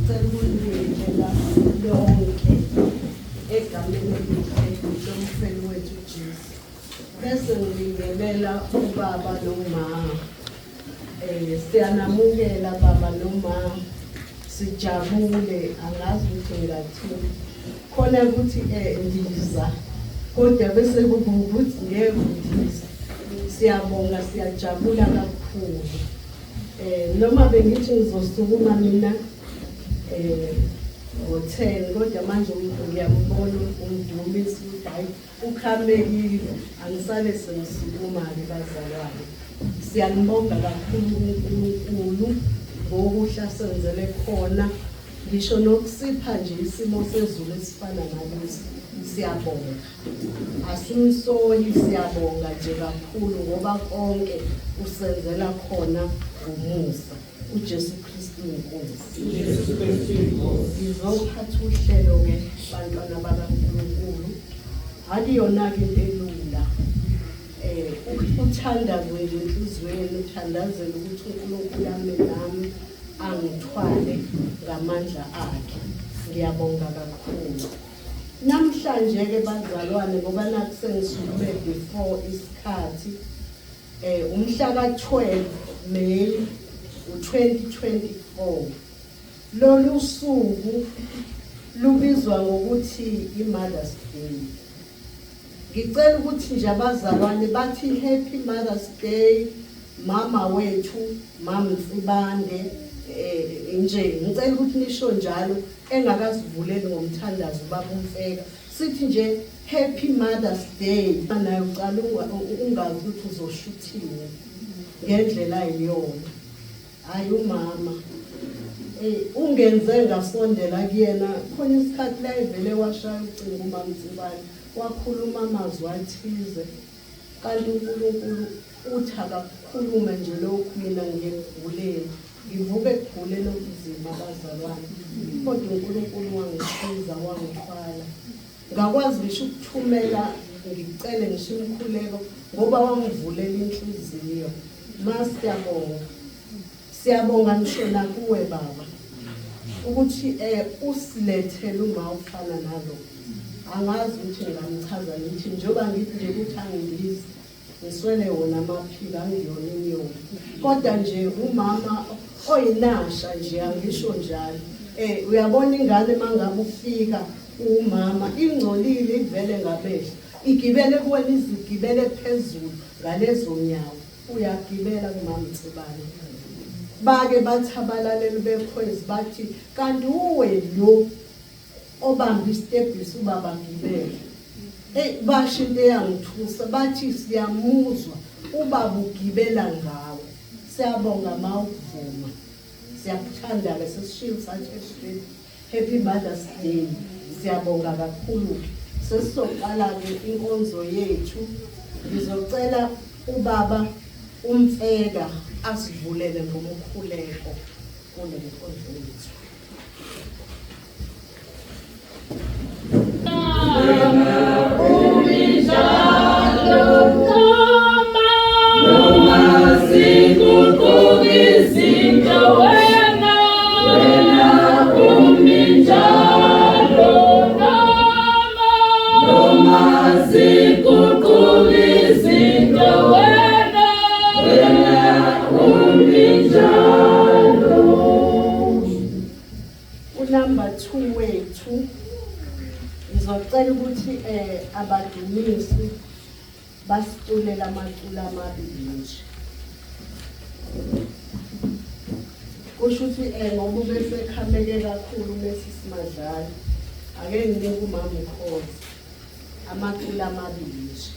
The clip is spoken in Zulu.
Ngicela ukunibingelela lonke egameni elihle lomfeli wethu uJesu. Bese ngibingelela ubaba noma. Siyanamukela baba noma, sijabule, angazi ukuthi ngingathini. Khona ukuthi ndiza kodwa bese kuba ukuthi ngeke undize. Siyabonga, siyajabula kakhulu. Noma bengithi ngizosukuma mina ngo-10, kodwa manje ngiyambona umdumisi ukuthi hayi ukhamekile, angisale sengisukuma-ke bazalwane. Siyanibonga kakhulu uNkulunkulu ngokuhle asenzele khona, ngisho nokusipha nje isimo sezulu esifana nalesi. Siyabonga, asimsoli, siyabonga nje kakhulu ngoba konke usenzela khona ngomusa. UJesu Kristu inkosi. UJesu Kristu inkosi. Ngizophatha uhlelo-ke bantwana bakaNkulunkulu. Akuyona-ke into elula. Uthandaze nje enhliziyweni, uthandazele ukuthi uNkulunkulu ame nami, angithwale ngamandla akhe. Ngiyabonga kakhulu. Namhlanje-ke bazalwane, ngoba nakhu sengisukume before isikhathi, umhla ka-12 May u-2024. Lolu suku lubizwa ngokuthi i-Mother's Day. Ngicela ukuthi nje abazalwane bathi Happy Mother's Day mama wethu, Mam Nsibande, nje ngicela ukuthi nisho njalo engakazivuleli ngomthandazo ubaba uMfeka. Sithi nje Happy Mother's Day. Naye uqala ungazi ukuthi uzoshuthini ngendlela ayiyona. Hayi umama. Ungenze ngasondela kuyena khona isikhathi la evele washaya ucingo uMam Nsibande, wakhuluma amazwi athize. Kanti uNkulunkulu uthi akakukhulume nje lokhu, mina ngiyekuguleni. Ngivuke ekuguleni okunzima bazalwane. Kodwa uNkulunkulu wangisiza wangithwala. Ngakwazi ngisho ukuthumela ngicele ngisho imikhuleko ngoba wangivulela inhliziyo. Ma siyabonga. Siyabonga ngisho nakuwe baba ukuthi usilethele uma ufana nalo. Angazi ukuthi ngingamchaza ngithi njengoba ngithi nje ukuthi angindizi ngiswele wona amaphiko, angiyona inyoni, kodwa nje umama oyinasha nje, angisho njalo. Uyabona ingane mangabe ufika umama ingcolile ivele ngamehlo, igibele kuwena, izigibele phezulu ngalezo nyawo, uyagibela kumama Nsibande. Bake bathi abalaleli bekhwezi bathi kanti uwe lo obamba isitebhisi ubaba gibele. Hey, basho into eyangithusa, bathi siyamuzwa ubaba ugibela ngawe. Siyabonga ma ukuvuma, siyakuthanda-ke, sesishilo sathi Happy Mother's Day. Siyabonga kakhulu-ke. Sesizoqala-ke inkonzo yethu. Ngizocela ubaba uMfeka asivulele ngomkhuleko kule nkonzo yethu. Unumber 2 wethu ngizocela ukuthi abadumisi basiculele amaculo amabili nje. Kusho ukuthi ngoba ubesekhameke kakhulu Mrs Madlala, ake nginike umama uKhoza amaculo amabili nje.